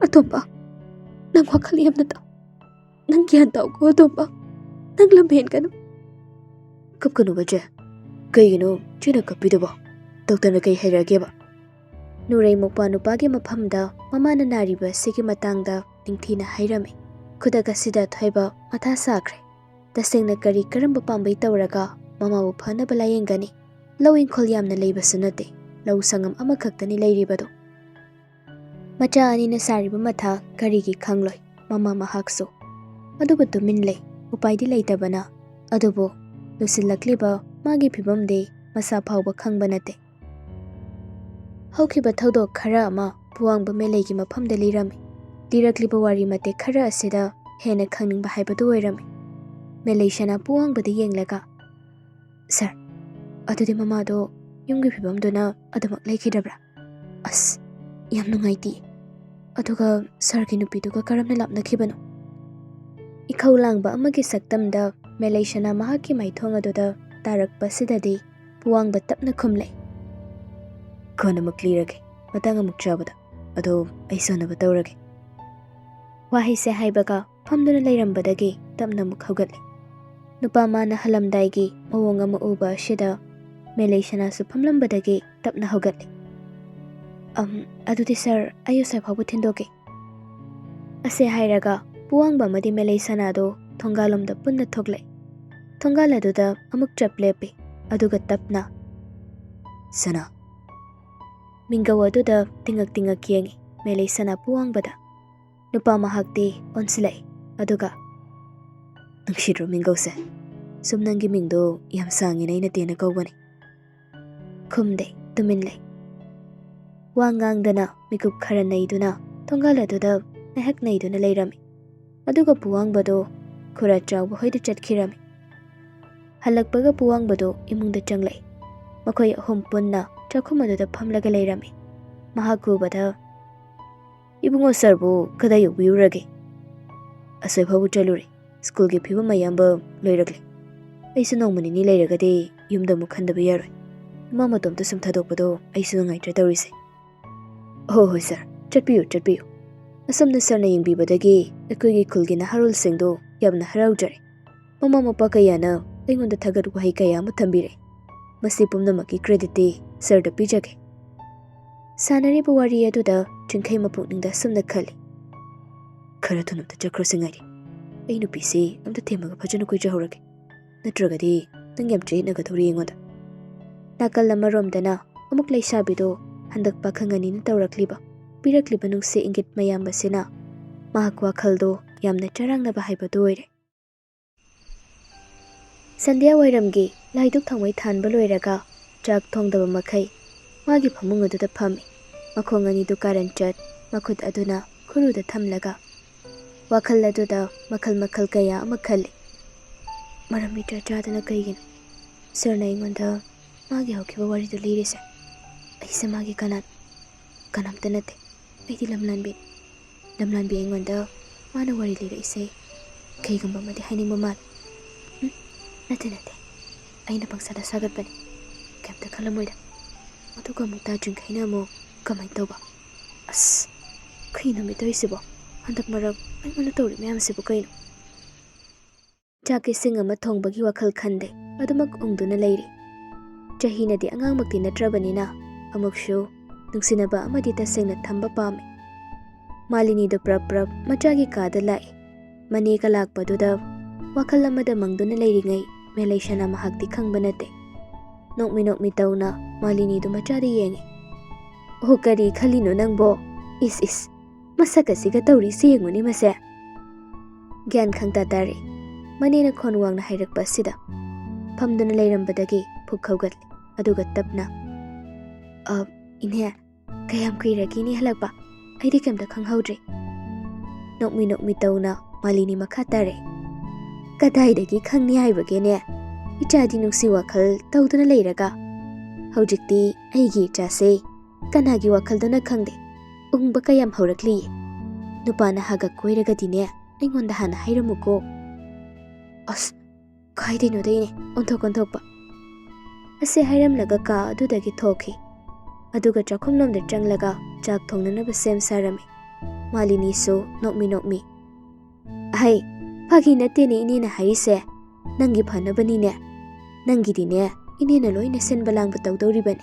ꯑꯇꯣꯝꯕ, ꯅꯪ ꯋꯥꯈꯜ ꯌꯥꯝꯅ ꯇꯥꯎ꯫ ꯅꯪ ꯒ꯭ꯌꯥꯟ ꯇꯥꯎꯀꯣ ꯑꯇꯣꯝꯕ꯫ ꯅꯪ ꯂꯝ ꯍꯦꯟꯒꯅꯨ꯫" "ꯀꯞꯀꯅꯨꯕ ꯆꯦ꯫ ꯀꯩꯒꯤꯅꯣ ꯆꯦꯅ ꯀꯞꯄꯤꯗꯨꯕꯣ? ꯗꯣꯛꯇꯔꯅ ꯀꯩ ꯍꯥꯏꯔꯛꯑꯒꯦꯕ?" ꯅꯨꯔꯩ ꯃꯧꯄ꯭ꯋꯥ ꯅꯨꯄꯥꯒꯤ ꯃꯐꯝꯗ ꯃꯃꯥꯅ ꯅꯥꯔꯤꯕ ꯑꯁꯤꯒꯤ ꯃꯇꯥꯡꯗ ꯅꯤꯡꯊꯤꯅ ꯍꯥꯏꯔꯝꯃꯤ꯫ ꯈꯨꯗꯛ ꯑꯁꯤꯗ ꯊꯣꯏꯕ ꯃꯊꯥ ꯁꯥꯈ꯭ꯔꯦ꯫ ꯇꯁꯦꯡꯅ ꯀꯔꯤ ꯀꯔꯝꯕ ꯄꯥꯝꯕꯩ ꯇꯧꯔꯒ ꯃꯃꯥꯕꯨ ꯐꯅꯕ ꯂꯥꯌꯦꯡꯒꯅꯤ? ꯂꯧ ꯏꯪꯈꯣꯜ ꯌꯥꯝꯅ ꯂꯩꯕꯁꯨ ꯅꯠꯇꯦ, ꯂꯧ ꯁꯪꯉꯝ ꯑꯃꯈꯛꯇꯅꯤ ꯂꯩꯔꯤꯕꯗꯨ꯫ ꯃꯆꯥ ꯑꯅꯤꯅ ꯁꯥꯔꯤꯕ ꯃꯊꯥ ꯀꯔꯤꯒꯤ ꯈꯪꯂꯣꯏ ꯃꯃꯥ ꯃꯍꯥꯛꯁꯨ꯫ ꯑꯗꯨꯕꯨ ꯇꯨꯃꯤꯟ ꯂꯩ, ꯎꯄꯥꯏꯗꯤ ꯂꯩꯇꯕꯅ꯫ ꯑꯗꯨꯕꯨ ꯂꯨꯁꯤꯜꯂꯛꯂꯤꯕ ꯃꯥꯒꯤ ꯐꯤꯕꯝꯗꯤ ꯃꯁꯥ ꯐꯥꯎꯕ ꯈꯪꯕ ꯅꯠꯇꯦ꯫ ꯍꯧꯈꯤꯕ ꯊꯧꯗꯣꯛ ꯈꯔ ꯑꯃ ꯄꯨꯋꯥꯡꯕ ꯃꯦꯂꯩꯒꯤ ꯃꯐꯝꯗ ꯂꯤꯔꯝꯃꯤ꯫ ꯂꯤꯔꯛꯂꯤꯕ ꯋꯥꯔꯤ ꯃꯇꯦꯛ ꯈꯔ ꯑꯁꯤꯗ ꯍꯦꯟꯅ ꯈꯪꯅꯤꯡꯕ ꯍꯥꯏꯕꯗꯨ ꯑꯣꯏꯔꯝꯃꯤ꯫ ꯃꯦꯂꯩ ꯁꯅꯥ ꯄꯨꯋꯥꯡꯕꯗ ꯌꯦꯡꯂꯒ, "ꯁꯥꯔ, ꯑꯗꯨꯗꯤ ꯃꯃꯥꯗꯣ ꯌꯨꯝꯒꯤ ꯐꯤꯕꯝꯗꯨꯅ ꯑꯗꯨꯃꯛ ꯂꯩꯈꯤꯗꯕ꯭ꯔꯥ? ꯑꯁ, ꯌꯥꯝ ꯅꯨꯡꯉꯥꯏꯇꯦ꯫ ꯑꯗꯨꯒ ꯁꯥꯔꯒꯤ ꯅꯨꯄꯤꯗꯨꯒ ꯀꯔꯝꯅ ꯂꯥꯞꯅꯈꯤꯕꯅꯣ?" ꯏꯈꯧ ꯂꯥꯡꯕ ꯑꯃꯒꯤ ꯁꯛꯇꯝꯗ ꯃꯦꯂꯩ ꯁꯅꯥ ꯃꯍꯥꯛꯀꯤ ꯃꯥꯏꯊꯣꯡ ꯑꯗꯨꯗ ꯇꯥꯔꯛꯄꯁꯤꯗꯗꯤ ꯄꯨꯋꯥꯡꯕ ꯇꯞꯅ ꯈꯨꯝꯂꯦ, "ꯀꯣꯟꯅ ꯑꯃꯨꯛ ꯂꯤꯔꯒꯦ, ꯃꯇꯥꯡ ꯑꯃꯨꯛ ꯆꯥꯕꯗ꯫ ꯑꯗꯣ ꯑꯩ ꯁꯣꯟꯅꯕ ꯇꯧꯔꯒꯦ꯫" ꯋꯥꯍꯩꯁꯦ ꯍꯥꯏꯕꯒ ꯐꯝꯗꯨꯅ ꯂꯩꯔꯝꯕꯗꯒꯤ ꯇꯞꯅ ꯑꯃꯨꯛ ꯍꯧꯒꯠꯂꯦ꯫ ꯅꯨꯄꯥ ꯃꯥꯅ ꯍꯜꯂꯝꯗꯥꯏꯒꯤ ꯃꯑꯣꯡ ꯑꯃ ꯎꯕ ꯑꯁꯤꯗ ꯃꯦꯂꯩ ꯁꯅꯥꯁꯨ ꯐꯝꯂꯝꯕꯗꯒꯤ ꯇꯞꯅ ꯍꯧꯒꯠꯂꯦ꯫ "ꯑꯝ, ꯑꯗꯨꯗꯤ ꯁꯥꯔ, ꯑꯩ ꯑꯁ꯭ꯋꯥꯏ ꯐꯥꯎꯕ ꯊꯤꯟꯗꯣꯛꯀꯦ꯫" ꯑꯁꯤ ꯍꯥꯏꯔꯒ ꯄꯨꯋꯥꯡꯕ ꯑꯃꯗꯤ ꯃꯦꯂꯩ ꯁꯅꯥꯗꯣ ꯊꯣꯡꯒꯥꯜꯂꯣꯝꯗ ꯄꯨꯟꯅ ꯊꯣꯛꯂꯛꯏ꯫ ꯊꯣꯡꯒꯥꯜ ꯑꯗꯨꯗ ꯑꯃꯨꯛ ꯆꯞ ꯂꯦꯞꯄꯤ, ꯑꯗꯨꯒ ꯇꯞꯅ, "ꯁꯅꯥ꯫" ꯃꯤꯡꯒꯧ ꯑꯗꯨꯗ ꯇꯤꯡꯉꯛ ꯇꯤꯡꯉꯛ ꯌꯦꯡꯉꯤ ꯃꯦꯂꯩ ꯁꯅꯥ ꯄꯨꯋꯥꯡꯕꯗ꯫ ꯅꯨꯄꯥ ꯃꯍꯥꯛꯇꯤ ꯑꯣꯟꯁꯤꯜꯂꯛꯏ, ꯑꯗꯨꯒ, "ꯅꯨꯡꯁꯤꯗ꯭ꯔꯣ ꯃꯤꯡꯒꯧꯁꯦ? ꯁꯨꯝ ꯅꯪꯒꯤ ꯃꯤꯡꯗꯣ ꯌꯥꯝ ꯁꯥꯡꯉꯦꯅ ꯑꯩꯅ ꯇꯦꯟꯅ ꯀꯧꯕꯅꯤ꯫" ꯈꯨꯝꯗꯦ, ꯇꯨꯃꯤꯟ ꯂꯩ꯫ ꯋꯥ ꯉꯥꯡꯗꯅ ꯃꯤꯀꯨꯞ ꯈꯔ ꯅꯩꯗꯨꯅ ꯊꯣꯡꯒꯥꯜ ꯑꯗꯨꯗ ꯉꯥꯏꯍꯥꯛ ꯅꯩꯗꯨꯅ ꯂꯩꯔꯝꯃꯤ꯫ ꯑꯗꯨꯒ ꯄꯨꯋꯥꯡꯕꯗꯣ ꯈꯨꯔꯥ ꯆꯥꯎꯕ ꯍꯣꯏꯗ ꯆꯠꯈꯤꯔꯝꯃꯤ꯫ ꯍꯜꯂꯛꯄꯒ ꯄꯨꯋꯥꯡꯕꯗꯣ ꯏꯃꯨꯡꯗ ꯆꯪꯂꯛꯏ꯫ ꯃꯈꯣꯏ ꯑꯍꯨꯝ ꯄꯨꯟꯅ ꯆꯥꯛꯈꯨꯝ ꯑꯗꯨꯗ ꯐꯝꯂꯒ ꯂꯩꯔꯝꯃꯤ꯫ ꯃꯍꯥꯛ ꯎꯕꯗ, "ꯏꯕꯨꯡꯉꯣ, ꯁꯥꯔꯕꯨ ꯀꯗꯥꯏ ꯌꯧꯕꯤꯔꯨꯔꯒꯦ?" "ꯑꯁꯣꯏ ꯐꯥꯎꯕ ꯆꯠꯂꯨꯔꯦ꯫ ꯁ꯭ꯀꯨꯜꯒꯤ ꯐꯤꯕꯝ ꯑꯌꯥꯝꯕ ꯂꯣꯏꯔꯛꯂꯦ꯫ ꯑꯩꯁꯨ ꯅꯣꯡꯃ ꯅꯤꯅꯤ ꯂꯩꯔꯒꯗꯤ ꯌꯨꯝꯗ ꯑꯃꯨꯛ ꯍꯟꯗꯕ ꯌꯥꯔꯣꯏ꯫ ꯏꯃꯥ ꯃꯇꯣꯝꯇ ꯁꯨꯝ ꯊꯥꯗꯣꯛꯄꯗꯣ ꯑꯩꯁꯨ ꯅꯨꯡꯉꯥꯏꯇ꯭ꯔꯦ ꯇꯧꯔꯤꯁꯦ꯫" "ꯍꯣꯏ, ꯍꯣꯏ ꯁꯥꯔ, ꯆꯠꯄꯤꯌꯨ, ꯆꯠꯄꯤꯌꯨ꯫ ꯑꯁꯣꯝꯅ ꯁꯥꯔꯅ ꯌꯦꯡꯕꯤꯕꯗꯒꯤ ꯑꯩꯈꯣꯏꯒꯤ ꯈꯨꯜꯒꯤ ꯅꯍꯥꯔꯣꯜꯁꯤꯡꯗꯣ ꯌꯥꯝꯅ ꯍꯔꯥꯎꯖꯔꯦ꯫ ꯃꯃꯥ ꯃꯄꯥ ꯀꯌꯥꯅ ꯑꯩꯉꯣꯟꯗ ꯊꯥꯒꯠ ꯋꯥꯍꯩ ꯀꯌꯥ ꯑꯃ ꯊꯝꯕꯤꯔꯦ꯫ ꯃꯁꯤ ꯄꯨꯝꯅꯃꯛꯀꯤ ꯀ꯭ꯔꯦꯗꯤꯠꯇꯤ ꯁꯥꯔꯗ ꯄꯤꯖꯒꯦ꯫" ꯁꯥꯟꯅꯔꯤꯕ ꯋꯥꯔꯤ ꯑꯗꯨꯗ ꯆꯤꯡꯈꯩ ꯃꯄꯨꯛꯅꯤꯡꯗ ꯑꯁꯨꯝꯅ ꯈꯜꯂꯤ, "ꯈꯔ ꯊꯨꯅ ꯑꯝꯇ ꯆꯠꯈ꯭ꯔꯣꯁꯤ ꯉꯥꯏꯔꯤ꯫ ꯑꯩ ꯅꯨꯄꯤꯁꯤ ꯑꯝꯇ ꯊꯦꯝꯃꯒ ꯐꯖꯅ ꯀꯣꯏꯖꯍꯧꯔꯒꯦ꯫ ꯅꯠꯇ꯭ꯔꯒꯗꯤ ꯅꯪ ꯌꯥꯝ ꯆꯌꯦꯠꯅꯒꯗꯧꯔꯤ ꯑꯩꯉꯣꯟꯗ꯫" ꯅꯥꯀꯜ ꯑꯃꯔꯣꯝꯗꯅ ꯑꯃꯨꯛ ꯂꯩꯁꯥꯕꯤꯗꯣ ꯍꯟꯗꯛ ꯄꯥꯈꯪ ꯑꯅꯤꯅ ꯇꯧꯔꯛꯂꯤꯕ ꯄꯤꯔꯛꯂꯤꯕ ꯅꯨꯡꯁꯤ ꯏꯪꯒꯤꯠ ꯃꯌꯥꯝ ꯑꯁꯤꯅ ꯃꯍꯥꯛ ꯋꯥꯈꯜꯗꯣ ꯌꯥꯝꯅ ꯆꯔꯥꯡꯅꯕ ꯍꯥꯏꯕꯗꯨ ꯑꯣꯏꯔꯦ꯫ ꯁꯟꯙ꯭ꯌꯥ ꯋꯥꯏꯔꯝꯒꯤ ꯂꯥꯏꯗꯨꯛ ꯊꯥꯎꯃꯩ ꯊꯥꯟꯕ ꯂꯣꯏꯔꯒ ꯆꯥꯛ ꯊꯣꯡꯗꯕ ꯃꯈꯩ ꯃꯥꯒꯤ ꯐꯃꯨꯡ ꯑꯗꯨꯗ ꯐꯝꯃꯤ꯫ ꯃꯈꯣꯡ ꯑꯅꯤꯗꯨ ꯀꯥꯔꯟ ꯆꯠ, ꯃꯈꯨꯠ ꯑꯗꯨꯅ ꯈꯨꯔꯨꯗ ꯊꯝꯂꯒ꯫ ꯋꯥꯈꯜ ꯑꯗꯨꯗ ꯃꯈꯜ ꯃꯈꯜ ꯀꯌꯥ ꯑꯃ ꯈꯜꯂꯤ꯫ ꯃꯔꯝ ꯏꯆꯥ ꯆꯥꯗꯅ ꯀꯩꯒꯤꯅꯣ ꯁꯔꯅ ꯑꯩꯉꯣꯟꯗ ꯃꯥꯒꯤ ꯍꯧꯈꯤꯕ ꯋꯥꯔꯤꯗꯨ ꯂꯤꯔꯤꯁꯦ? ꯑꯩꯁꯦ ꯃꯥꯒꯤ ꯀꯅꯥꯅꯣ? ꯀꯅꯥꯝꯇ ꯅꯠꯇꯦ꯫ ꯑꯩꯗꯤ ꯂꯝꯂꯥꯟꯕꯤꯅꯤ꯫ ꯂꯝꯂꯥꯟꯕꯤ ꯑꯩꯉꯣꯟꯗ ꯃꯥꯅ ꯋꯥꯔꯤ ꯂꯤꯔꯛꯏꯁꯦ ꯀꯩꯒꯨꯝꯕ ꯑꯃꯗꯤ ꯍꯥꯏꯅꯤꯡꯕ ꯃꯥꯜꯂꯤ꯫ ꯎꯝ, ꯅꯠꯇꯦ, ꯅꯠꯇꯦ꯫ ꯑꯩꯅ ꯄꯪꯁꯥꯗ ꯁꯥꯒꯠꯄꯅꯤ꯫ ꯀꯩꯝꯇ ꯈꯜꯂꯝꯃꯣꯏꯗ꯫ ꯑꯗꯨꯒ ꯑꯃꯨꯛ ꯇꯥꯗ꯭ꯔꯤꯡꯈꯩꯅ ꯑꯃꯨꯛ ꯀꯃꯥꯏꯅ ꯇꯧꯕ? ꯑꯁ, ꯀꯩꯅꯣ ꯃꯤ ꯇꯧꯔꯤꯁꯤꯕꯣ? ꯍꯟꯗꯛ ꯃꯔꯛ ꯑꯩꯉꯣꯟꯗ ꯇꯧꯔꯤ ꯃꯌꯥꯝꯁꯤꯕꯨ ꯀꯩꯅꯣ? ꯆꯥꯛ ꯏꯁꯤꯡ ꯑꯃ ꯊꯣꯡꯕꯒꯤ ꯋꯥꯈꯜ ꯈꯟꯗꯦ꯫ ꯑꯗꯨꯃꯛ ꯎꯪꯗꯨꯅ ꯂꯩꯔꯤ꯫ ꯆꯍꯤꯅꯗꯤ ꯑꯉꯥꯡꯃꯛꯇꯤ ꯅꯠꯇ꯭ꯔꯕꯅꯤꯅ ꯑꯃꯨꯛꯁꯨ ꯅꯨꯡꯁꯤꯅꯕ ꯑꯃꯗꯤ ꯇꯁꯦꯡꯅ ꯊꯝꯕ ꯄꯥꯝꯃꯤ꯫ ꯃꯥꯂꯤꯅꯤꯗꯨ ꯄ꯭ꯔꯞ ꯄ꯭ꯔꯞ ꯃꯆꯥꯒꯤ ꯀꯥꯗ ꯂꯥꯛꯏ꯫ ꯃꯅꯦꯒ ꯂꯥꯛꯄꯗꯨꯗ ꯋꯥꯈꯜ ꯑꯃꯗ ꯃꯪꯗꯨꯅ ꯂꯩꯔꯤꯉꯩ ꯃꯦꯂꯩꯁꯅꯥ ꯃꯍꯥꯛꯇꯤ ꯈꯪꯕ ꯅꯠꯇꯦ꯫ ꯅꯣꯛꯃꯤ ꯅꯣꯛꯃꯤ ꯇꯧꯅ ꯃꯥꯂꯤꯅꯤꯗꯨ ꯃꯆꯥꯗ ꯌꯦꯡꯉꯤ꯫ "ꯑꯣ, ꯀꯔꯤ ꯈꯜꯂꯤꯅꯣ ꯅꯪꯕꯣ? ꯏꯁ ꯏꯁ, ꯃꯁꯛ ꯑꯁꯤꯒ ꯇꯧꯔꯤꯁꯤ ꯌꯦꯡꯉꯨꯅꯦ ꯃꯁꯦ!" ꯒ꯭ꯌꯥꯟ ꯈꯪꯇꯥ ꯇꯥꯔꯦ꯫ ꯃꯅꯦꯅ ꯈꯣꯟ ꯋꯥꯡꯅ ꯍꯥꯏꯔꯛꯄ ꯑꯁꯤꯗ ꯐꯝꯗꯨꯅ ꯂꯩꯔꯝꯕꯗꯒꯤ ꯐꯨꯛ ꯍꯧꯒꯠꯂꯦ꯫ ꯑꯗꯨꯒ ꯇꯞꯅ, "ꯑ, ꯏꯅꯦ, ꯀꯌꯥꯝ ꯀꯨꯏꯔꯒꯦ ꯏꯅꯦ ꯍꯜꯂꯛꯄ? ꯑꯩꯗꯤ ꯀꯩꯝꯇ ꯈꯪꯍꯧꯗ꯭ꯔꯦ꯫" ꯅꯣꯛꯃꯤ ꯅꯣꯛꯃꯤ ꯇꯧꯅ ꯃꯥꯂꯤꯅꯤ ꯃꯈꯥ ꯇꯥꯔꯦ꯫ "ꯀꯗꯥꯏꯗꯒꯤ ꯈꯪꯅꯤ ꯍꯥꯏꯕꯒꯦꯅꯦ? ꯏꯆꯥꯗꯤ ꯅꯨꯡꯁꯤ ꯋꯥꯈꯜ ꯇꯧꯗꯨꯅ ꯂꯩꯔꯒ ꯍꯧꯖꯤꯛꯇꯤ ꯑꯩꯒꯤ ꯏꯆꯥꯁꯦ ꯀꯅꯥꯒꯤ ꯋꯥꯈꯜꯗꯅ ꯈꯪꯗꯦ, ꯎꯪꯕ ꯀꯌꯥꯝ ꯍꯧꯔꯛꯂꯤ꯫ ꯅꯨꯄꯥ ꯅꯍꯥꯒ ꯀꯣꯏꯔꯒꯗꯤꯅꯦ, ꯑꯩꯉꯣꯟꯗ ꯍꯥꯟꯅ ꯍꯥꯏꯔꯝꯃꯨꯀꯣ꯫" "ꯑꯁ, ꯀꯥꯏꯗꯩꯅꯣꯗ ꯏꯅꯦ, ꯑꯣꯟꯊꯣꯛ ꯑꯣꯟꯊꯣꯛꯄ!" ꯑꯁꯤ ꯍꯥꯏꯔꯝꯂꯒ ꯀꯥ ꯑꯗꯨꯗꯒꯤ ꯊꯣꯛꯈꯤ꯫ ꯑꯗꯨꯒ ꯆꯥꯛꯈꯨꯝꯂꯣꯝꯗ ꯆꯪꯂꯒ ꯆꯥꯛ ꯊꯣꯡꯅꯅꯕ ꯁꯦꯝ ꯁꯥꯔꯝꯃꯤ꯫ ꯃꯥꯂꯤꯅꯤꯁꯨ ꯅꯣꯛꯃꯤ ꯅꯣꯛꯃꯤ, "ꯑꯍꯩ, ꯐꯥꯒꯤ ꯅꯠꯇꯦꯅꯦ ꯏꯅꯦꯅ ꯍꯥꯏꯔꯤꯁꯦ꯫ ꯅꯪꯒꯤ ꯐꯅꯕꯅꯤꯅꯦ꯫ ꯅꯪꯒꯤꯗꯤꯅꯦ, ꯏꯅꯦꯅ ꯂꯣꯏꯅ ꯁꯤꯟꯕ ꯂꯥꯡꯕ ꯇꯧꯗꯧꯔꯤꯕꯅꯤ꯫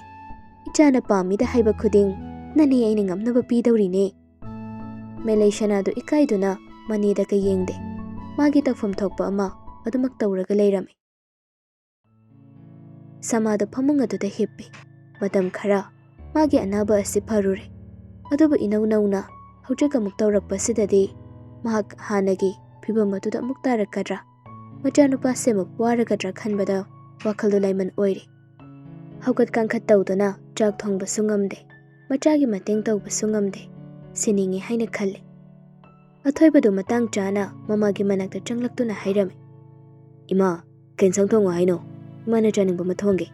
ꯏꯆꯥꯅ ꯄꯥꯝꯃꯤꯗ ꯍꯥꯏꯕ ꯈꯨꯗꯤꯡ ꯅꯅꯦ ꯑꯩꯅ ꯉꯝꯅꯕ ꯄꯤꯗꯧꯔꯤꯅꯦ꯫" ꯃꯦꯂꯩꯁꯅꯥꯗꯨ ꯏꯀꯥꯏꯗꯨꯅ ꯃꯅꯦꯗ ꯀꯌꯦꯡꯗꯦ꯫ ꯃꯥꯒꯤ ꯇꯧꯐꯝ ꯊꯣꯛꯄ ꯑꯃ ꯑꯗꯨꯃꯛ ꯇꯧꯔꯒ ꯂꯩꯔꯝꯃꯤ꯫ ꯁꯃꯥꯗꯣ ꯐꯃꯨꯡ ꯑꯗꯨꯗ ꯍꯤꯞꯄꯤ꯫ ꯃꯇꯝ ꯈꯔ ꯃꯥꯒꯤ ꯑꯅꯥꯕ ꯑꯁꯤ ꯐꯔꯨꯔꯦ꯫ ꯑꯗꯨꯕꯨ ꯏꯅꯧ ꯅꯧꯅ ꯍꯧꯖꯤꯛ ꯑꯃꯨꯛ ꯇꯧꯔꯛꯄꯁꯤꯗꯗꯤ ꯃꯍꯥꯛ ꯍꯥꯟꯅꯒꯤ ꯐꯤꯕꯝ ꯑꯗꯨꯗ ꯑꯃꯨꯛ ꯇꯥꯔꯛꯀꯗ꯭ꯔꯥ? ꯃꯆꯥꯅꯨꯄꯥꯁꯦ ꯑꯃꯨꯛ ꯋꯥꯔꯒꯗ꯭ꯔꯥ ꯈꯟꯕꯗ ꯋꯥꯈꯜꯗꯨ ꯂꯥꯏꯃꯟ ꯑꯣꯏꯔꯦ꯫ ꯍꯧꯒꯠ ꯀꯥꯡꯈꯠ ꯇꯧꯗꯨꯅ ꯆꯥꯛ ꯊꯣꯡꯕꯁꯨ ꯉꯝꯗꯦ, ꯃꯆꯥꯒꯤ ꯃꯇꯦꯡ ꯇꯧꯕꯁꯨ ꯉꯝꯗꯦ, ꯁꯤꯅꯤꯡꯉꯤ ꯍꯥꯏꯅ ꯈꯜꯂꯤ꯫ ꯑꯊꯣꯏꯕꯗꯨ ꯃꯇꯥꯡ ꯆꯥꯅ ꯃꯃꯥꯒꯤ ꯃꯅꯥꯛꯇ ꯆꯪꯂꯛꯇꯨꯅ ꯍꯥꯏꯔꯝꯃꯤ, "ꯏꯃꯥ, ꯀꯩ ꯏꯟꯁꯥꯡ ꯊꯣꯡꯉꯣ ꯍꯥꯏꯅꯣ? ꯏꯃꯥꯅ ꯆꯥꯅꯤꯡꯕ ꯑꯃ ꯊꯣꯡꯒꯦ꯫"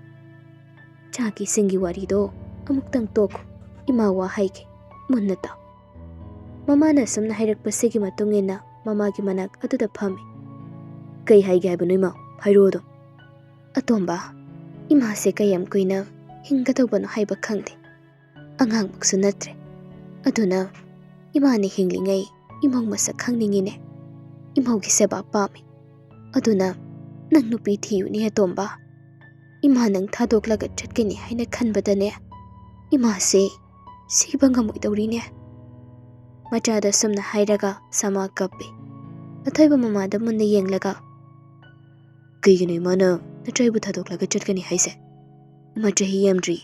"ꯆꯥꯛꯀꯤ ꯏꯁꯤꯡꯒꯤ ꯋꯥꯔꯤꯗꯣ ꯑꯃꯨꯛꯇꯪ ꯇꯣꯛꯈꯣ, ꯏꯃꯥ ꯋꯥ ꯍꯥꯏꯒꯦ, ꯃꯨꯟꯅ ꯇꯥꯎ꯫" ꯃꯃꯥꯅ ꯑꯁꯨꯝꯅ ꯍꯥꯏꯔꯛꯄꯁꯤꯒꯤ ꯃꯇꯨꯡ ꯏꯟꯅ ꯃꯃꯥꯒꯤ ꯃꯅꯥꯛ ꯑꯗꯨꯗ ꯐꯝꯃꯤ꯫ "ꯀꯩ ꯍꯥꯏꯒꯦ ꯍꯥꯏꯕꯅꯣ ꯏꯃꯥ? ꯍꯥꯏꯔꯛꯑꯣ ꯑꯗꯨꯝ꯫" "ꯑꯇꯣꯝꯕ, ꯏꯃꯥꯁꯦ ꯀꯌꯥꯝ ꯀꯨꯏꯅ ꯍꯤꯡꯒꯗꯧꯕꯅꯣ ꯍꯥꯏꯕ ꯈꯪꯗꯦ꯫ ꯑꯉꯥꯡꯃꯛꯁꯨ ꯅꯠꯇ꯭ꯔꯦ꯫ ꯑꯗꯨꯅ ꯏꯃꯥꯅ ꯍꯤꯡꯂꯤꯉꯩ ꯏꯃꯧ ꯃꯁꯛ ꯈꯪꯅꯤꯡꯉꯤꯅꯦ꯫ ꯏꯃꯧꯒꯤ ꯁꯦꯕꯥ ꯄꯥꯝꯃꯤ꯫ ꯑꯗꯨꯅ ꯅꯪ ꯅꯨꯄꯤ ꯊꯤꯌꯨꯅꯦ ꯑꯇꯣꯝꯕ꯫ ꯏꯃꯥ ꯅꯪ ꯊꯥꯗꯣꯛꯂꯒ ꯆꯠꯀꯅꯤ ꯍꯥꯏꯅ ꯈꯟꯕꯗꯅꯦ, ꯏꯃꯥꯁꯦ ꯁꯤꯕ ꯉꯝꯃꯣꯏꯗꯧꯔꯤꯅꯦ꯫" ꯃꯆꯥꯗ ꯑꯁꯨꯝꯅ ꯍꯥꯏꯔꯒ ꯁꯃꯥ ꯀꯞꯄꯤ꯫ ꯑꯊꯣꯏꯕ ꯃꯃꯥꯗ ꯃꯨꯟꯅ ꯌꯦꯡꯂꯒ, "ꯀꯩꯒꯤꯅꯣ ꯏꯃꯥꯅ ꯅꯆꯥ ꯑꯩꯕꯨ ꯊꯥꯗꯣꯛꯂꯒ ꯆꯠꯀꯅꯤ ꯍꯥꯏꯁꯦ? ꯏꯃꯥ ꯆꯍꯤ ꯌꯥꯝꯗ꯭ꯔꯤ꯫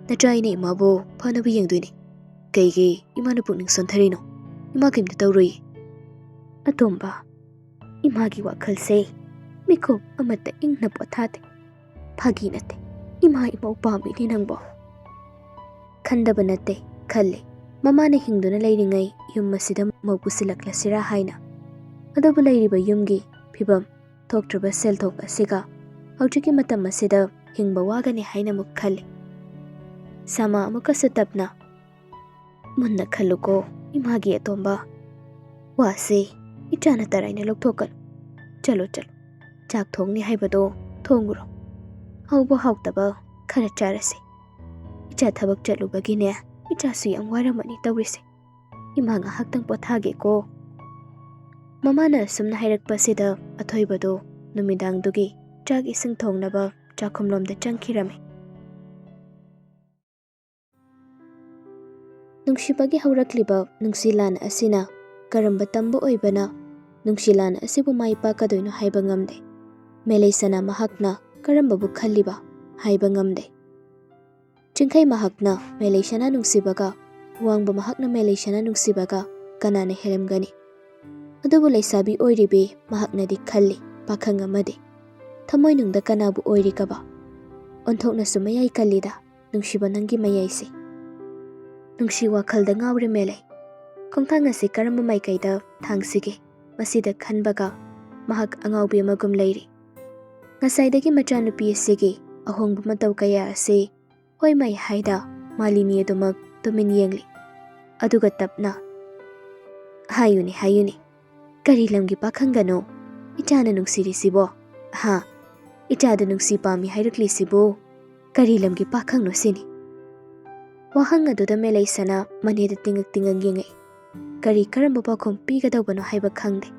ꯅꯆꯥ ꯑꯩꯅ ꯏꯃꯥꯕꯨ ꯐꯅꯕ ꯌꯦꯡꯗꯣꯏꯅꯤ꯫ ꯀꯩꯒꯤ ꯏꯃꯥꯅ ꯄꯨꯛꯅꯤꯡ ꯁꯣꯟꯊꯔꯤꯅꯣ? ꯏꯃꯥ ꯀꯩꯝꯇ ꯇꯧꯔꯣꯏ꯫" "ꯑꯇꯣꯝꯕ, ꯏꯃꯥꯒꯤ ꯋꯥꯈꯜꯁꯦ ꯃꯤꯀꯨꯞ ꯑꯃꯠꯇ ꯏꯪꯅ ꯄꯣꯊꯥꯗꯦ꯫ ꯐꯥꯒꯤ ꯅꯠꯇꯦ, ꯏꯃꯥ ꯏꯃꯧ ꯄꯥꯝꯃꯤꯅꯦ ꯅꯪꯕꯣ꯫" ꯈꯟꯗꯕ ꯅꯠꯇꯦ, ꯈꯜꯂꯤ꯫ ꯃꯃꯥꯅ ꯍꯤꯡꯗꯨꯅ ꯂꯩꯔꯤꯉꯩ ꯌꯨꯝ ꯑꯁꯤꯗ ꯃꯧ ꯄꯨꯁꯤꯜꯂꯛꯂꯁꯤꯔꯥ ꯍꯥꯏꯅ꯫ ꯑꯗꯨꯕꯨ ꯂꯩꯔꯤꯕ ꯌꯨꯝꯒꯤ ꯐꯤꯕꯝ, ꯊꯣꯛꯇ꯭ꯔꯕ ꯁꯦꯜꯊꯣꯛ ꯑꯁꯤꯒ ꯍꯧꯖꯤꯛꯀꯤ ꯃꯇꯝ ꯑꯁꯤꯗ ꯍꯤꯡꯕ ꯋꯥꯒꯅꯤ ꯍꯥꯏꯅ ꯑꯃꯨꯛ ꯈꯜꯂꯤ꯫ ꯁꯃꯥ ꯑꯃꯨꯛꯀꯁꯨ ꯇꯞꯅ, "ꯃꯨꯟꯅ ꯈꯜꯂꯨꯀꯣ ꯏꯃꯥꯒꯤ ꯑꯇꯣꯝꯕ꯫ ꯋꯥꯁꯤ ꯏꯆꯥꯅ ꯇꯔꯥꯏꯅ ꯂꯧꯊꯣꯛꯀꯅꯨ꯫ ꯆꯠꯂꯣ, ꯆꯠꯂꯣ, ꯆꯥꯛ ꯊꯣꯡꯅꯤ ꯍꯥꯏꯕꯗꯣ ꯊꯣꯡꯉꯨꯔꯣ꯫ ꯍꯥꯎꯕ ꯍꯥꯎꯇꯕ ꯈꯔ ꯆꯥꯔꯁꯤ꯫ ꯏꯆꯥ ꯊꯕꯛ ꯆꯠꯂꯨꯕꯒꯤꯅꯦ, ꯏꯆꯥꯁꯨ ꯌꯥꯝ ꯋꯥꯔꯝꯃꯅꯤ ꯇꯧꯔꯤꯁꯦ꯫ ꯏꯃꯥ ꯉꯥꯏꯍꯥꯛꯇꯪ ꯄꯣꯊꯥꯒꯦꯀꯣ꯫" ꯃꯃꯥꯅ ꯑꯁꯨꯝꯅ ꯍꯥꯏꯔꯛꯄꯁꯤꯗ ꯑꯊꯣꯏꯕꯗꯣ ꯅꯨꯃꯤꯗꯥꯡꯗꯨꯒꯤ ꯆꯥꯛ ꯏꯁꯤꯡ ꯊꯣꯡꯅꯕ ꯆꯥꯛꯈꯨꯝꯂꯣꯝꯗ ꯆꯪꯈꯤꯔꯝꯃꯤ꯫ ꯅꯨꯡꯁꯤꯕꯒꯤ ꯍꯧꯔꯛꯂꯤꯕ ꯅꯨꯡꯁꯤ ꯂꯥꯟ ꯑꯁꯤꯅ ꯀꯔꯝꯕ ꯇꯝꯕ ꯑꯣꯏꯕꯅ ꯅꯨꯡꯁꯤ ꯂꯥꯟ ꯑꯁꯤꯕꯨ ꯃꯥꯏ ꯄꯥꯛꯀꯗꯣꯏꯅꯣ ꯍꯥꯏꯕ ꯉꯝꯗꯦ꯫ ꯃꯦꯂꯩꯁꯅꯥ ꯃꯍꯥꯛꯅ ꯀꯔꯝꯕꯕꯨ ꯈꯜꯂꯤꯕ ꯍꯥꯏꯕ ꯉꯝꯗꯦ꯫ ꯆꯤꯡꯈꯩ ꯃꯍꯥꯛꯅ ꯃꯦꯂꯩꯁꯅꯥ ꯅꯨꯡꯁꯤꯕꯒ ꯋꯥꯡꯕ ꯃꯍꯥꯛꯅ ꯃꯦꯂꯩꯁꯅꯥ ꯅꯨꯡꯁꯤꯕꯒ ꯀꯅꯥꯅ ꯍꯦꯜꯂꯝꯒꯅꯤ? ꯑꯗꯨꯕꯨ ꯂꯩꯁꯥꯕꯤ ꯑꯣꯏꯔꯤꯕꯤ ꯃꯍꯥꯛꯅꯗꯤ ꯈꯜꯂꯤ, ꯄꯥꯈꯪ ꯑꯃꯗꯤ꯫ ꯊꯃꯣꯏꯅꯨꯡꯗ ꯀꯅꯥꯕꯨ ꯑꯣꯏꯔꯤꯒꯕ? ꯑꯣꯟꯊꯣꯛꯅꯁꯨ ꯃꯌꯥꯏ ꯀꯜꯂꯤꯗ, ꯅꯨꯡꯁꯤꯕ ꯅꯪꯒꯤ ꯃꯌꯥꯏꯁꯦ꯫ ꯅꯨꯡꯁꯤ ꯋꯥꯈꯜꯗ ꯉꯥꯎꯔꯦ ꯃꯦꯂꯩ꯫ ꯈꯣꯡꯊꯥꯡ ꯑꯁꯤ ꯀꯔꯝꯕ ꯃꯥꯏꯀꯩꯗ ꯊꯥꯡꯁꯤꯒꯦ? ꯃꯁꯤꯗ ꯈꯟꯕꯒ ꯃꯍꯥꯛ ꯑꯉꯥꯎꯕꯤ ꯑꯃꯒꯨꯝ ꯂꯩꯔꯤ꯫ ꯉꯁꯥꯏꯗꯒꯤ ꯃꯆꯥꯅꯨꯄꯤ ꯑꯁꯤꯒꯤ ꯑꯍꯣꯡꯕ ꯃꯇꯧ ꯀꯌꯥ ꯑꯁꯤ ꯍꯣꯏ ꯃꯥꯏ ꯍꯥꯏꯗ ꯃꯥꯂꯤꯅꯤ ꯑꯗꯨꯃꯛ ꯇꯨꯃꯤꯟ ꯌꯦꯡꯂꯤ꯫ ꯑꯗꯨꯒ ꯇꯞꯅ, "ꯍꯥꯏꯌꯨꯅꯦ, ꯍꯥꯏꯌꯨꯅꯦ, ꯀꯔꯤ ꯂꯝꯒꯤ ꯄꯥꯈꯪꯒꯅꯣ ꯏꯆꯥꯅ ꯅꯨꯡꯁꯤꯔꯤꯁꯤꯕꯣ? ꯍꯥ? ꯏꯆꯥꯗ ꯅꯨꯡꯁꯤ ꯄꯥꯝꯃꯤ ꯍꯥꯏꯔꯛꯂꯤꯁꯤꯕꯨ ꯀꯔꯤ ꯂꯝꯒꯤ ꯄꯥꯈꯪꯅꯣ ꯁꯤꯅꯤ?" ꯋꯥꯍꯪ ꯑꯗꯨꯗ ꯃꯦꯂꯩꯁꯅꯥ ꯃꯅꯦꯗ ꯇꯤꯡꯉꯛ ꯇꯤꯡꯉꯛ ꯌꯦꯡꯉꯛꯏ꯫ ꯀꯔꯤ ꯀꯔꯝꯕ ꯄꯥꯎꯈꯨꯝ ꯄꯤꯒꯗꯧꯕꯅꯣ ꯍꯥꯏꯕ ꯈꯪꯗꯦ꯫